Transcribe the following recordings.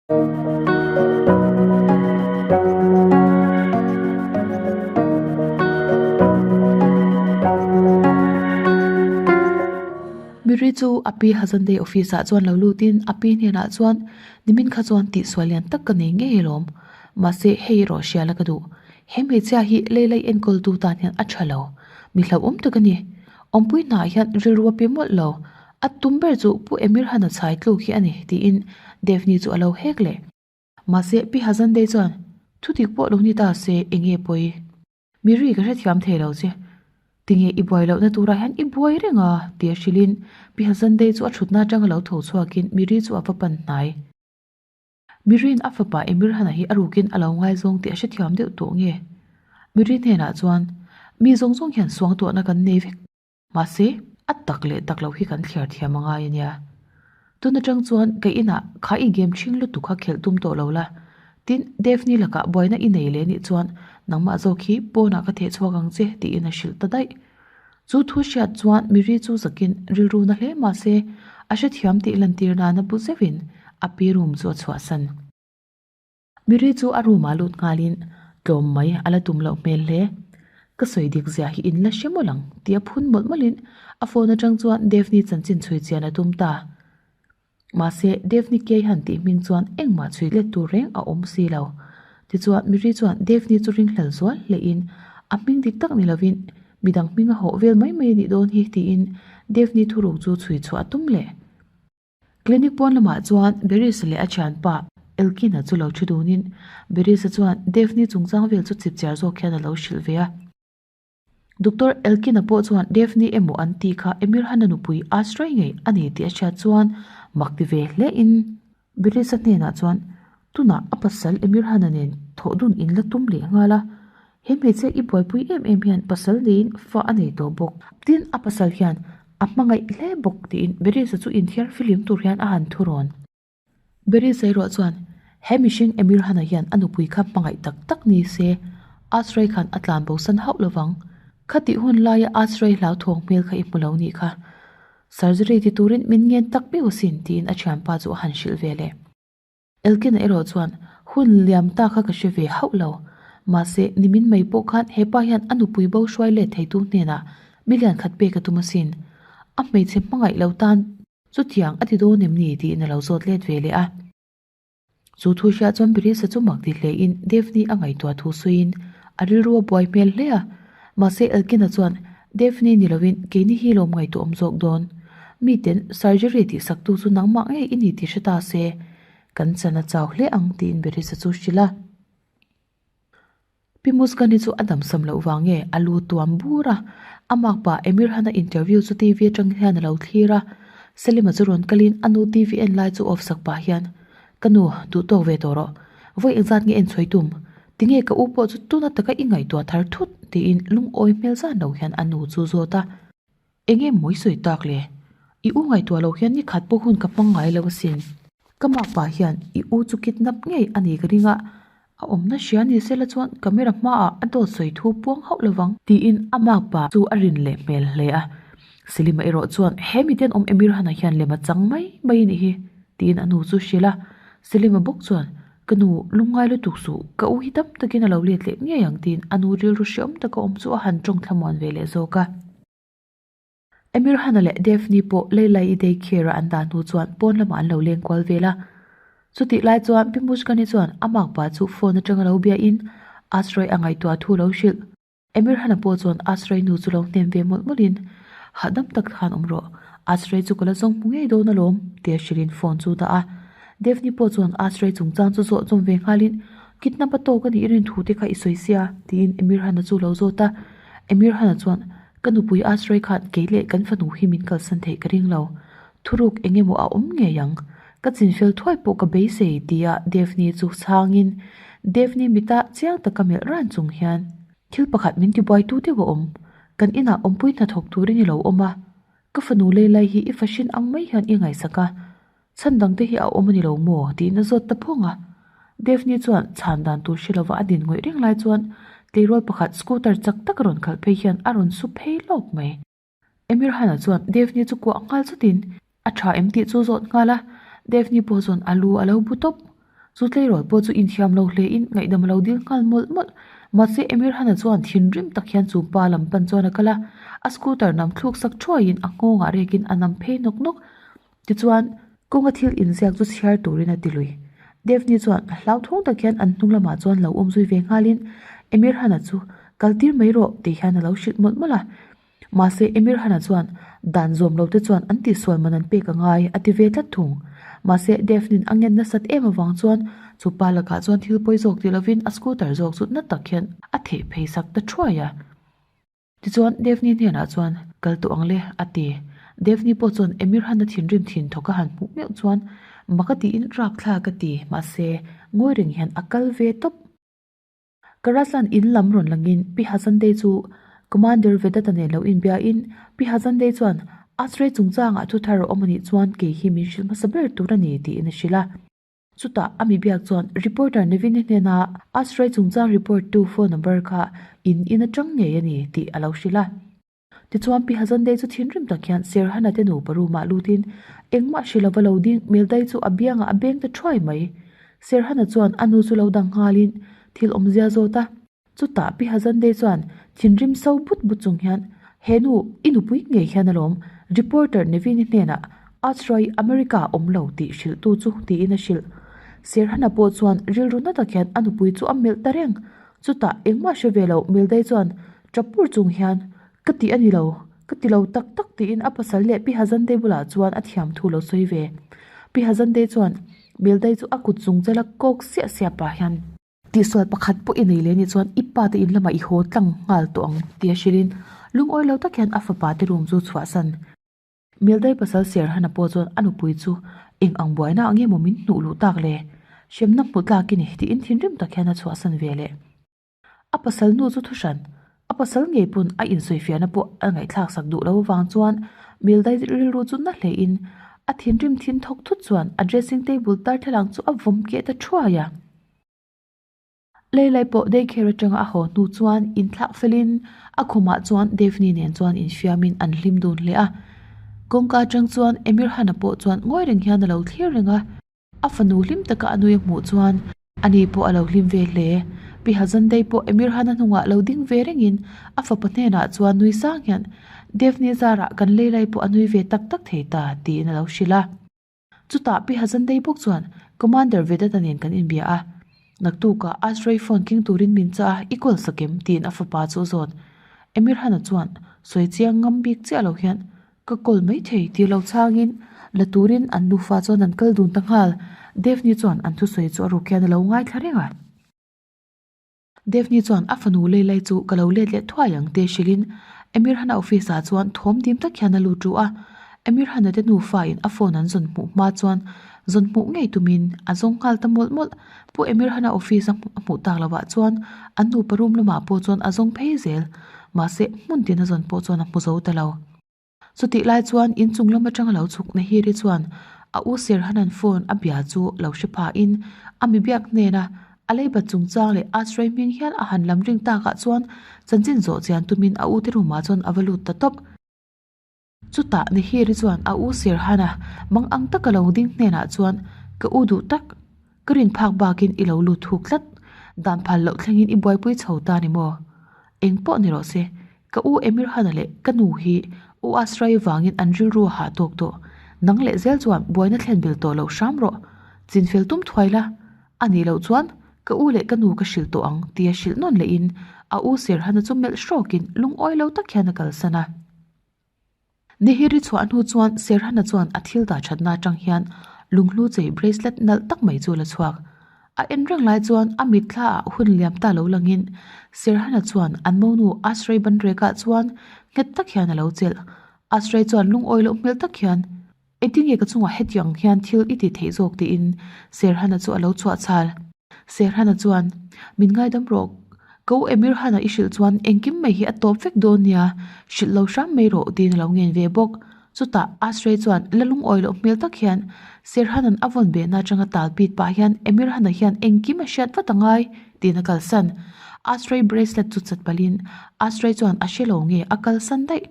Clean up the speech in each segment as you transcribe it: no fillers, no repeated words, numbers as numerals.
Miri chu a pi Hazandei office ah chuan lo lutin a pi hnenah chuan nimin kha chuan tihsual lian tak ka nei ngei alawm. Mahse hei erawh hriala ka duh. He hmeichhia hi leilai enkawltu tan hian a tha lo. Mi hlauhawm tak a ni. Awmpui hnaah hian rilru a pe mawlh lo. A tum ber chu Pu Emir Han a chhai tluk hi a ni tiin Devni chu a lo hek leh. Mahse Pi Hazandei chuan thudik pawh lo ni ta se enge pawi? Miri ka hrethiam thei lo che. Tinge i buai lohna turah hian i buai reng a tia hrilhin Pi Hazandei chu a thutna atanga lo tho chhuakin Miri chu a va pan hnai. Miri'n a fapa Emirhana hi a rukin a lo ngaizawng tih a hrethiam deuh tawh nge? Miri hnenah chuan mi zawng zawng hian suangtuahna kan nei vek. Mahse, a tak leh tak loh hi kan thliar thiam a ngai a nia. Tun atang chuan ka inah kha i game ṭhing lutuk kha khelh tum tawh lo la. Tin, Daphne lakah buaina i nei leh nih chuan nangmah zawk hi pawnah ka theh chhuak ang che tiin a hrilh ta daih. Chu thu hriat chuan Miri chu zakin rilru na hle mahse, a hrethiam tih lantir nana bu zeuhin a pi room chu a chhuahsan. Miri chu a room ah lut nghalin tlawm mai a la tum loh hmel hle. Ka sawi dik zia hi in la hre mawlh ang tia phun mawlh mawlhin a phone atang chuan Daphne chanchin chhui chian a tum ta. Mahse Daphne Kay han tih hming chuan engmah chhui let tur reng a awm si lo. Tichuan Miri chuan Daphne chu ringhlel zual hlehin a hming dik tak ni lovin midang hming a hawh vel mai mai a nih dawn hi tiin Daphne thuruk chu chhui chhuah a tum leh. Clinic pawn lamah chuan Beris leh a thianpa Elkina chu lo thu dunin Beris-a chuan Daphne chungchang vel chu chipchiar zawk hian a lo hrilh ve a. Doctor Elkina pawh chuan Daphne emaw an tih kha Emir Hana nupui Ashrei ngei a ni tih a hriat chuan mak ti ve hle in Beris-a hnenah chuan tunah a pasal Emir Hana nen thawh dun in la tum leh nghal a, he hmeichhia i buaipui em em hian pasal neiin fa a nei tawh bawk. Tin, a pasal hian A hmangaih hle bawk tiin Berisa chu inthiar filim tur hian a han thu rawn. Berisa erawh chuan he mihring Emir Hana hian a nupui kha hmangaih tak tak ni se Asrai khan a tlan bo san hauh lovang. Khatih hun laia Asrai hlauthawng hmel kha i hmu lo nih kha. Surgery ti turin min ngen tak miau asin tiin a thianpa chu a han hrilh ve leh. Elkina erawh chuan, Hun liam ta kha ka hre ve hauh lo. Mahse, nimin mai pawh khan hepa hian a nupui bo hruai let theitu hnenah milian khat pek a tum asin. A hmeichhe hmangaih lo tan chutiang a ti dawn em ni tiin a lo zawt let ve leh a. Chu thu hriat chuan Birisa chu mak ti hlein Daphne a ngaihtuah thu sawiin a rilru a buai hmel hle a. Mahse, Elkina chuan, Daphne ni lovin keini hi lawm ngaihtuah awm zawk dawn. Miten surgery tih saktu chu nangmah ngei i ni tih hre ta se, kan chan a chau hle ang tiin Berisa chu hrilh a. Pi Muskani chu a damsam loh vang nge a lu tuam bur a, a makpa Emir Hana interview chu TV atang hian a lo thlir a. Selima chu rawn kalin a nu TV en lai chu off sak pah hian, Ka nu, duh tawk ve tawh rawh. Vawi engzat nge en chhuai tum? Tinge ka u pawh chu tuna taka i ngaihtuah thar thut? tiin lungawi hmel zan lo hian a nu chu zawt a. Enge mawi sawi tak le? I u ngaihtuah loh hian ni khat pawh hun ka hmang ngai lo asin. Ka makpa hian i u chu kidnap ngei a ni ka ring a, a awmna hria ni sela chuan camera hmaah a dawt sawi thu puang hauh lovang. Tiin a makpa chu a rin leh hmel hle a. Selima erawh chuan he miten awm Emir Hana hian lem a chang mai mai a nih hi tiin a nu chu hrilh a. Selima bawk chuan Ka nu, lungngai lutuk suh, ka u hi tam takin a lo let leh ngei ang tiin a nu rilru hreawm taka awm chu a han tawng thlamuan ve leh zawk a. Emir Hana leh Daphne pawh Leila-i day care-a an dah hnu chuan pawn lamah an lo leng kual vel a. Chutih lai chuan Pi Mushkani chuan a makpa chu phone atanga lo biain Asrai a ngaihtuah thu lo hrilh. Emir Hana pawh chuan Asrai nu chu lo hnem ve mawlh mawlhin, Hahdam tak khan awm rawh, Asrai chu ka la zawng hmu ngei dawn alawm, tia hrilhin phone chu dah a. Daphne pawh chuan Asrai chungchang chu zawh chawm ve nghalin, Kidnap a tawk a nih rin thu te kha i sawi sia, tiin Emir Hana chu lo zawt a. Emir Hana chuan, Ka nupui Asrai khan kei leh kan fanu hi min kalsan theih ka ring lo. Thuruk eng emaw a awm ngei ang. Ka chinfel thuai pawh ka beisei, tia Daphne chu chhangin Daphne mita chiang taka melh ran chung hian, Thil pakhat min tibuaitu deuh a awm. Kan inah awmpui hnathawk turin i lo awm a. Ka fanu leilai hi i fahrin ang mai hian i ngaihsak a. Chhan dangte hi a awm a ni lo maw? tiin a zawt ta phawng a. Daphne chuan chhan dan tur hre lova a din ngawih reng lai chuan tleirawl pakhat scooter chak tak a rawn khalh phei hian a rawn su phei lawk mai. Emir Hana chuan Daphne chu kuah nghal chutin a tha em tih chu zawt nghal a, Daphne pawh chuan a lu a lo bu tawp. Chu tleirawl pawh chu inthiam lo hle in ngaihdam a lo dil nghal mawlh mawlh. Mahse Emir Hana chuan thinrim tak hian chu pa lam pan chuan a kal a, a scooter nam thluk sak thuai in a nghawngah rek in a nam phei nawk nawk. Tichuan, kawnga thil inziak chu chhiar turin a ti lui. Daphne chuan hlauthawng tak hian an hnung lamah chuan lo awm zui ve nghalin Emir Hana chu kal tir mai rawh tih hian a lo hrilh mawlh mawlh a. Mahse, Emir Hana chuan dan zawm lo te chuan an tihsual man an pek a ngai a ti ve tlat thung. Mahse, Daphne-in a ngen nasat em avang chuan chu pa lakah chuan thil pawi zawk ti lovin a scooter zawk chu na tak hian a theh phei sak ta thuai a. Tichuan, Daphne hnenah chuan, Kal tawh ang le, a ti. Daphne pawh chuan Emir Hana thinrim thin thawk a han hmuh meuh chuan mak a tiin rapthlak a ti, mahse, ngawi reng hian a kal ve tawp. Karaslan in lam rawn langin Pi Hazandei chu Commander Vedata nen lo inbiain Pi Hazandei chuan Asray chungchangah thu thar a awm anih chuan kei hi min hrilh hmasa ber tur a ni tiin a hrilh a. Chutah a mi biak chuan Reporter Nevin-i hnena Asray chungchang report tu phone number kha in in atang ngei a ni tih a lo hrilh a. Tichuan Pi Hazandei chu thinrim tak hian Serhana te nupa room ah lutin engmah hre lova lo ding Meldai chu a biangah a beng ta thuai mai. Serhana chuan a nu chu lo dang nghalin thil awmzia zawt a. Chutah Pi Hazandei chuan thinrim so but but chung hian He nu, i nupui ngei hian alawm, reporter Nevin-i hnenah Asrai America awm lo tih hrilhtu chu tiin a hrilh. Serhana pawh chuan rilru na tak hian a nupui chu a melh ta reng. Chutah engmah hre ve lo Meldai chuan Chapur chung hian, Ka tih a ni lo, ka ti lo tak tak tiin a pasal leh Pi Hazandei bulah chuan a thiam thu lo sawi ve. Pi Hazandei chuan Meldai chu a kut chung chela kawk siah siah pah hian, Tihsual pakhat pawh i nei leh nih chuan i pa te in lamah i haw tlang nghal tawh ang tia hrilhin lungawi lo tak hian a fapa te room chu chhuahsan. Meldai pasal Serhana pawh chuan a nupui chu eng ang buaina ang nge maw min hnuh luh tak le? Hremna hmu tlak i ni tiin thinrim tak hian a chhuahsan ve leh. A pasal nu chu thuhran, a pasal ngei pawn a insawifiahna pawh a ngaihthlak sak duh lo avang chuan Mildai rilru chu na hlein a thinrim thin thawk thut chuan a dressing table darthlalang chu a vawm keh ta thuai a. Leilai pawh daycare atanga a haw hnu chuan inthlak felin a khumah chuan Daphne nen chuan infiamin an hlim dun hle a. Kawngka atang chuan Emir Hana pawh chuan ngawi reng hian a lo thlir reng a. A fanu hlim taka a nui a hmuh chuan ani pawh a lo hlim ve hle. Pi Hazandei pawh Emir Hana hnungah lo ding ve rengin a fapa hnenah chuan nui sang hian Daphne zarah kan leilai pawh a nui ve tak tak thei ta tiin a lo hrilh a. Chutah Pi Hazandei bawk chuan Commander Vedata nen kan inbia a, naktukah Ashrei phone keng turin min chah a, i call sak em? tiin a fapa chu a zawt. Emir Hana chuan sawi chiang ngam bik chiah lo hian Ka call mai thei tih lo changin la turin an nufa chuan an kal dun ta nghal. Daphne chuan an thusawi chu a ruk hian a lo ngaithla reng a. Daphne chuan a fanu Leilai chu ka lo let leh thuai ang tih hrilhin Emir Hana office ah chuan thawm dim tak hian a lut ru a. Emir Hana te nufa in a phone an zawn hmuh hma chuan zawn hmuh ngei tumin a zawng nghal ta mawlh mawlh. Pu Emir Hana office a hmuh tak lovah chuan an nupa room lamah pawh chuan a zawng phei zel. Mahse hmun tin a zawn pawh chuan a hmu zo ta lo. Chutih lai chuan inchung lam atanga lo chhuk Nahiri chuan a u Serhanan phone a bia chu lo hre phahin a mi biak hnena a leibat chungchang leh Ashrei hming hial a han lam ring takah chuan chanchin zawh chian tumin a ute room ah chuan a va lut ta tawp. Chutah Nahiri chuan a u Serhana mang ang taka lo ding hnenah chuan ka u duh tak, ka rin phak bakin i lo lut thuk tlat, dan phal loh thlengin i buaipui chho ta ni maw? Eng pawh ni rawh se, Ka u Emir Hana leh ka nu hi u Asrai vangin an rilru a hah tawk tawh. Nang leh zel chuan buaina thlen bel tawh loh hram rawh. Chinfel tum thuai la. A nih loh chuan ka u leh ka nu ka hrilh tawh ang tia hrilh nawn lehin a u Serhana chu melh hrawkin lungawi lo tak hian a kalsan a. Nehiri chhuah hnu chuan Serhana chuan a thil dah thatna atang hian lunghlu chei bracelet nalh tak mai chu a la chhuak. A en reng lai chuan a mitthla ah hun liam ta lo langin Serhana chuan an monu Ashrei banrekah chuan nghet tak hian a lo chelh. Ashrei chuan lungawi loh hmel tak hian, Engtinge ka chungah hetiang hian thil i ti theih zawk tiin Serhana chu a lo chhuah chhal. Serhana chuan, Min ngaidam rawh, ka u Emir Hana i hrilh chuan engkim mai hi a tawp vek dawn nia, hrilh lo hram mai rawh tiin a lo ngen ve bawk. Chutah Ashrei chuan la lungawi loh hmel tak hian Serhana'n a vawn behna atanga tal pit pah hian Emir Hana hian engkim a hriat vat a ngai tiin a kalsan. Ashrei bracelet chu chat palhin Ashrei chuan a hre lo nge a kalsan daih.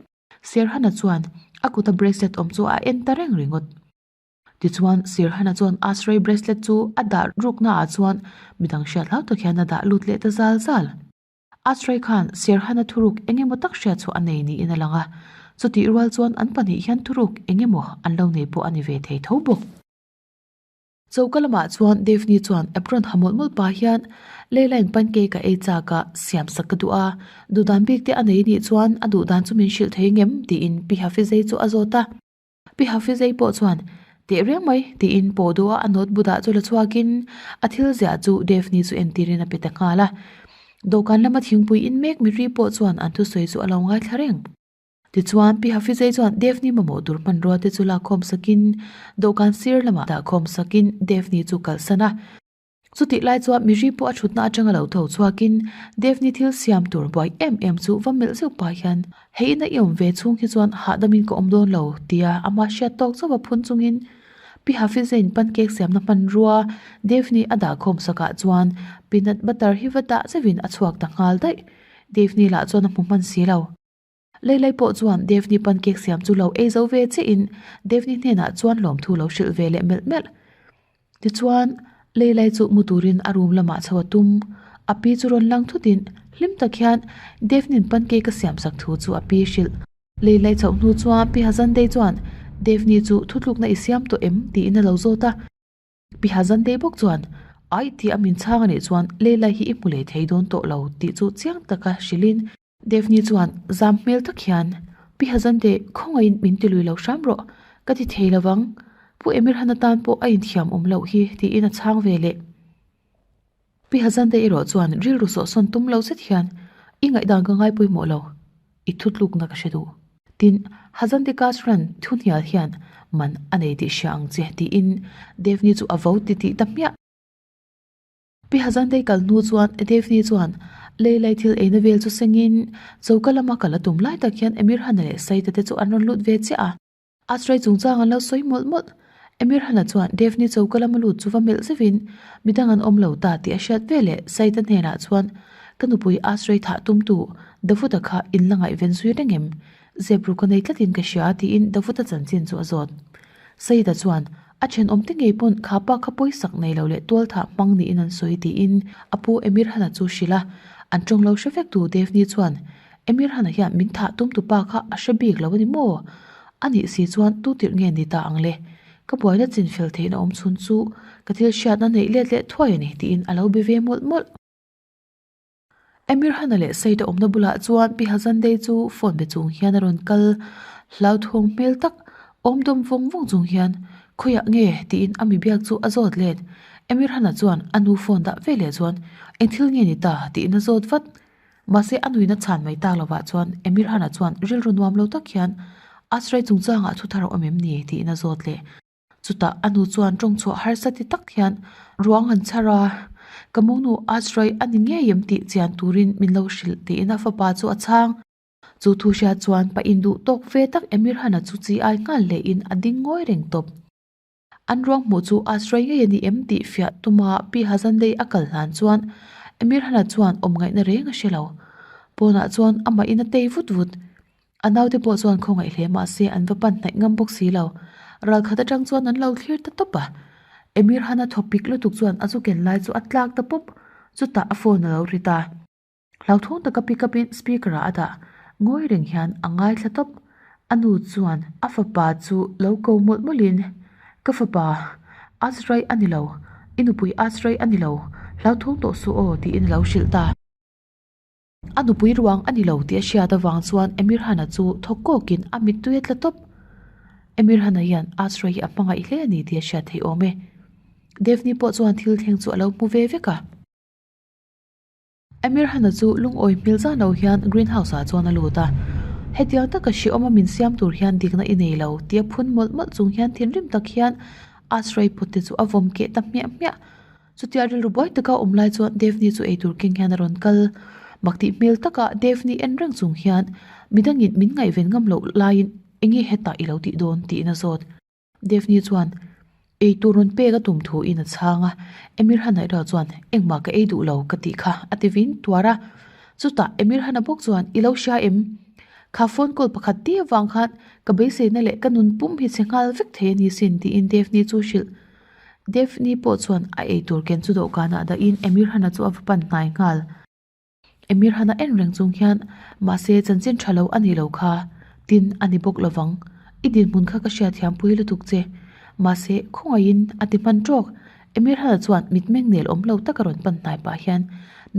Serhana chuan a kuta bracelet awm chu a en ta reng ringawt. Tichuan, Sirhana chuan Ashrei bracelet chu a dah ruknaah chuan midang hriat hlau tak hian a dah lut leh ta zal zal. Ashrei khan Sirhana thuruk eng emaw tak hriat chhuah a nei niin a lang a, chutih rual chuan an pahnih hian thuruk eng emaw an lo nei pawh a ni ve thei tho bawk. Choka lamah chuan Daphne chuan apron ha mawlh mawlh pah hian Leila-in pancake a ei chak a, siam sak ka duh a, duhdan bik te a nei nih chuan a duhdan chu min hrilh thei ngem tiin Pi Hafizei chu a zawt a. Pi Hafizei pawh chuan Teh reng mai tiin pawh duh a, a notebook ah chu la chhuakin a thil ziah chu Daphne chu entirin a pe ta nghal a. Dawhkan lama thingpui in mek miri pawh chuan an thusawi chu a lo ngaithla reng. Tichuan, Pi Hafizei chuan Daphne mamawh tur hmanrua te chu lakkhawm sakin dawhkan sir lamah dahkhawm sakin Daphne chu kalhsan a. Chutih lai chuan miri pawh a thutna atanga lo tho chhuakin Daphne thil siam tur buai em em chu va melh zeuh pah hian, Hei ina i awm ve chhung hi chuan hahdamin ka awm dawn lo, tia amah hriat tawk chauh a phun chungin Pi Hafizei'n pancake siamna hmanrua Daphne a dahkhawm sakah chuan peanut butter hi va dah zeuhin a chhuak ta nghal daih. Daphne lah chuan a hmu hman si lo. Leilai pawh chuan Devni pancake siam chu lo ei zo ve chiah in Devni hnenah chuan lawmthu lo hrilh ve leh melh melh. Tichuan, Leilai chu mu turin a room lamah chho a tum. A pi chu rawn lang thut in hlim tak hian Devni'n pancake a siam sak thu chu a pi hrilh. Leilai chhoh hnu chuan Pi Hazandei chuan Devni chu thutlukna i siam tawh em? tiin a lo zawt a. Pi Hazandei bawk chuan, Aih tih a min chhang anih chuan Leilai hi i hmu leh thei dawn tawh lo tih chu chiang taka hrilhin Daphne chuan zam hmel tak hian, Pi Hazante, khawngaihin min ti lui lo hram rawh, ka ti thei lo vang. Pu Emir Han atan pawh a inthiam awm loh hi, tiin a chhang ve leh. Pi Hazante erawh chuan rilru sawhsawn tum lo zet hian, I ngaihdan ka ngai pawimawh lo, i thutlukna ka hre duh. Tin, Hazante Kasran thu hnial hian man a nei tih hria ang che, tiin Daphne chu a vo titih ta hmiah. Pi Hazantei kal hnu chuan Daphne chuan Leilai thil eina vel chu sengin choka lama kal a tum lai tak hian Emir Hana leh Saita te chu an rawn lut ve chiah a. Asrai chungchang an lo sawi mawlh mawlh. Emir Hana chuan Daphne choka lama lut chu va melh zeuhin midang an awm lo ta tih a hriat veleh Saita hnenah chuan Ka nupui Asrai thah tumtu Davuta kha in la ngaihven zui reng em? Zep ru ka nei tlatin ka hria tiin Davuta chanchin chu a zawt. Saida chuan A thenawm te ngei pawn kha pa kha pawisak nei lo leh tual thah hmang niin an sawi tiin a pu Emir Hana chu hrilh a. An tawng lo hre vek tu Devni chuan Emir Hana hian min thah tum tu pa kha a hre bik lo a ni maw? A nih si chuan tu tirh nge ni ta ang le? Ka buaina chin fel theihna awm chhun chu ka thil hriatna neih let leh thuai a ni tiin a lo be ve mawlh mawlh. Emir Hana leh Said a awmna bulah chuan Pi Hazandei chu phone be chung hian a rawn kal. Hlauthawng hmel tak, awm dawm vawng vawng chung hian, Khawiah nge? tiin a mi biak chu a zawt let. Emir Hana chuan a nu phone dah ve leh chuan, Eng thil nge ni ta? tiin a zawt vat. Mahse a nuina chhan mai tak lovah chuan Emir Hana chuan rilru nuam lo tak hian, Asrai chungchangah thu thar a awm em ni? tiin a zawt leh. Chutah a nu chuan tawng chhuah harsa ti tak hian ruang an chhar a, Ka monu Azrael a ni ngei em tih chian turin min lo hrilh tiin a fapa chu a chhang. Chu thu hriat chuan pa induh tawk ve tak Emir Hana chu chi ai nghal hlein a ding ngawi reng tawp. An ruang hmuh chu Azrael ngei a ni em tih fiah tuma Pi Hazandei a kal hlan chuan Emir Hana chuan awm ngaihna reng a hre lo. Pawnah chuan amah in a tei vut vut. A naute pawh chuan khawngaih hle mah se an va pan hnaih ngam bawk si lo. Ral khat atang chuan an lo thlir ta tawp a. Emir Hana thaw pik lutuk chuan a zu ken lai chu a tlak ta pawp. Chutah a phone a lo ri ta. Hlauthawng taka pick up in speaker ah a dah. Ngawi reng hian a ngaithla tawp. A nu chuan a fapa chu lo ko mawlh mawlh in, Ka fapa, Azraih a ni lo. I nupui Azraih a ni lo. Hlauthawng tawh suh aw tiin a lo hrilh ta. A nupui ruang a ni lo tih a hriat avang chuan Emir Hana chu thawk kawkin a mittui a tla tawp. Emir Hana hian Asra hi a hmangaih hle a ni tih a hriat theih awm e. Daphne pawh chuan thil thleng chu a lo hmu ve vek a. Emir Hana chu lungawi hmel zan lo hian greenhouse ah chuan a lut a. Hetiang taka hrehawm a min siam tur hian dikna i nei lo tih a phun mawlh mawlh chung hian thinrim tak hian Asra i pawt te chu a vawm keh ta hmiah hmiah. Chutia rilru buai taka awm lai chuan Daphne chu eitur keng hian a rawn kal. Mak tih hmel taka Daphne en reng chung hian midangin min ngaihven ngam loh laiin enge hetah i lo tih dawn tiin a zawt. Daphne chuan eitur rawn pek a tum thu in a chhang a, Emir Hana erawh chuan engmah ka ei duh lo ka tih kha a ti vin tuar a. Chutah Emir Hana bawk chuan i lo hria em? Kha phone call pakhat te avang khan ka beiseina leh ka nun pum hi chhe nghal vek thei a ni sin tiin Daphne chu hrilh. Daphne pawh chuan a eitur ken chu dawhkanah dahin Emir Hana chu a va pan hnai nghal. Emir Hana en reng chung hian mahse chanchin tha lo a nih lo kha, tin a ni bawk lovang. I dinhmun kha ka hriatthiam pui lutuk che. Mahse khawngaihin a ti hman tawk. Emir Hana chuan mitmeng nel awm lo taka rawn pan hnai pah hian,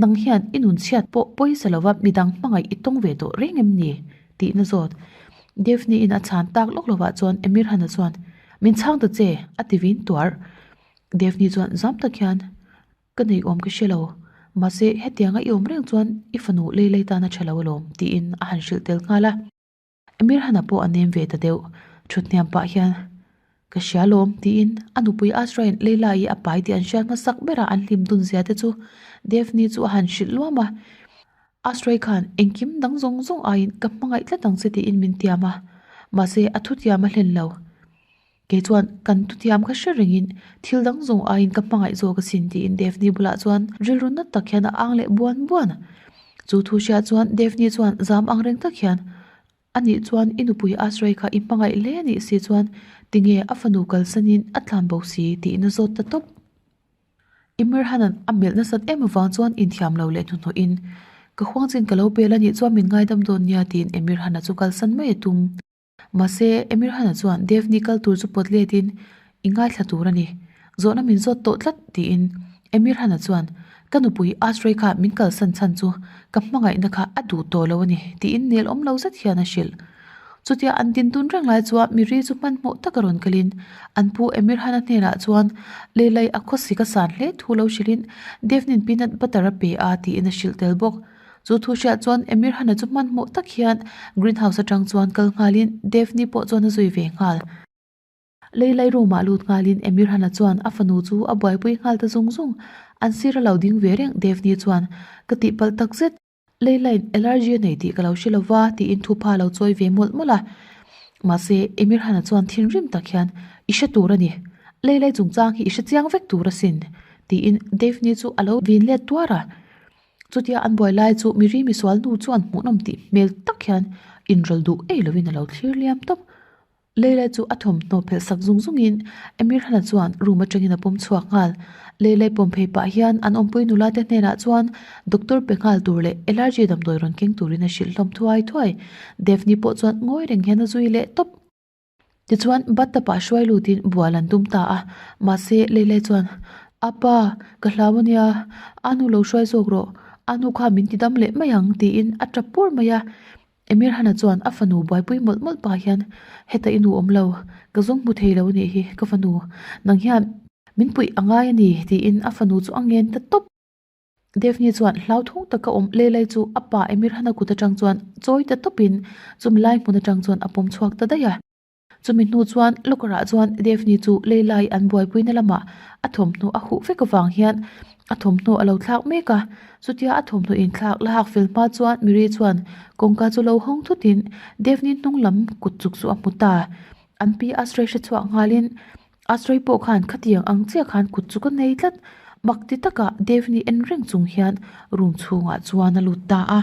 Nang hian i nun chhiat pawh pawisa lova midang hmangaih i tawng ve tawh reng em ni? tihna zawt. Daphne in a chhan tak lawk lovah chuan Emir Hana chuan, Min chhang ta che! a ti vin tuar. Daphne chuan zam tak hian, Ka nei awm ka hre lo. Mahse hetianga i awm reng chuan i fanu Leilei tan a tha lo alawm, tiin a han hrilh tel nghal a. Emir Hana pawh a nem ve ta deuh. Thut hniam pah hian, Ka hria lawm, tiin a nupui Azrain Leila-i a pai tih an hriat hmasak bera an hlim dun zia te chu Daphne chu a han hrilh luam a. Azrai khan engkim dang zawng zawng aiin ka hmangaih tlat ang che tiin min tiam a, mahse a thutiam a hlen lo. Kei chuan kan thutiam kha hre rengin thil dang zawng aiin ka hmangaih zawk asin tiin Daphne bulah chuan rilru nat tak hian a ang leh buan buan. Chu thu hriat chuan Daphne chuan zam ang reng tak hian, Anih chuan i nupui Asrai kha i hmangaih hle anih si chuan tinge a fanu kalsanin a tlan bo si tiin a zawt ta tawp. Imirhanan a melh nasat em avang chuan inthiam lo leh hnuhnawhin, Ka huangchin ka lo pel anih chuan min ngaidam dawn nia tiin Emirhana chu kalsan mai a tum. Mahse, Emirhana chuan Devni kal tur chu pawt letin, I ngaithla tur a ni. Zawhna min zawt tawh tlat, tiin Emirhana chuan, Ka nupui Ashrei kha min kalsan chhan chu ka hmangaihna kha a duh tawh lo a ni, tiin nel awm lo zet hian a hrilh. Chutia an din dun reng lai chuan miri chu hmanhmawh taka rawn kalin an pu Emirhana hnenah chuan Leilai a khawsik a san hle thu lo hrilhin Devnin peanut butter a pe a, tiin a hrilh tel bawk. Chu thu hriat chuan Emir Hana chu hmanhmawh tak hian green house atang chuan kal nghalin Daphne pawh chuan a zui ve nghal. Leilai room ah lut nghalin Emir Hana chuan a fanu chu a buaipui nghal ta zung zung. An sir a lo ding ve reng Daphne chuan, Ka tihpalh tak zet. Leilaiin allergy a nei tih ka lo hre lo va tiin thupha a lo chawi ve mawlh mawlh a. Mahse Emir Hana chuan thinrim tak hian, I hre tur a ni. Leilai chungchang hi i hre chiang vek tur asin tiin Daphne chu a lo vin let tuar a. Chutia an buai lai chu miri misual nu chuan hmuhnawm tih hmel tak hian inrawlh duh ei lovin a lo thlir liam tawp. Leila chu a thawmhnaw phelh sak zung zungin Emir Hana chuan room atangin a pawm chhuak nghal. Leilai pawm phei pah hian an awmpui nula te hnenah chuan doctor pe nghal tur leh allergy damdawi rawn keng turin a hrilh hlawm thuai thuai. Daphne pawh chuan ngawi reng hian a zui leh tawp. Tichuan bathtub ah hruai lutin bual an tum ta a, mahse Leilai chuan, Apa, ka hlau ania, a nu lo hruai zawk rawh, a nu kha min ti dam leh mai ang tiin a tap pur mai a. Emir Hana chuan a fanu buaipui mawlh mawlh pah hian, Heta i nu awm lo, ka zawng hmu thei lo anih hi, ka fanu, nang hian min puih a ngai a ni tiin a fanu chu a ngen ta tawp. Daphne chuan hlauthawng taka awm Leilai chu a pa Emir Hana kut atang chuan chawi ta tawpin chumi lai hmun atang chuan a pawm chhuak ta daih a. Chumi hnu chuan locker ah chuan Daphne chu Leilai an buaipuina lamah a thawmhnaw a huh vek avang hian a thawmhnaw a lo thlak mek a. Chutia a thawmhnaw inthlak la hak fel hma chuan Miri chuan kawngka chu lo hawng thutin Daphne hnung lam kut chuk chu a hmu ta. An pi Ashrei hre chhuak nghalin Asrei pawh khan khatiang ang chiah khan kut chu ka nei tlat. Mak ti takah Daphne en reng chung hian room chhungah chuan a lut ta a.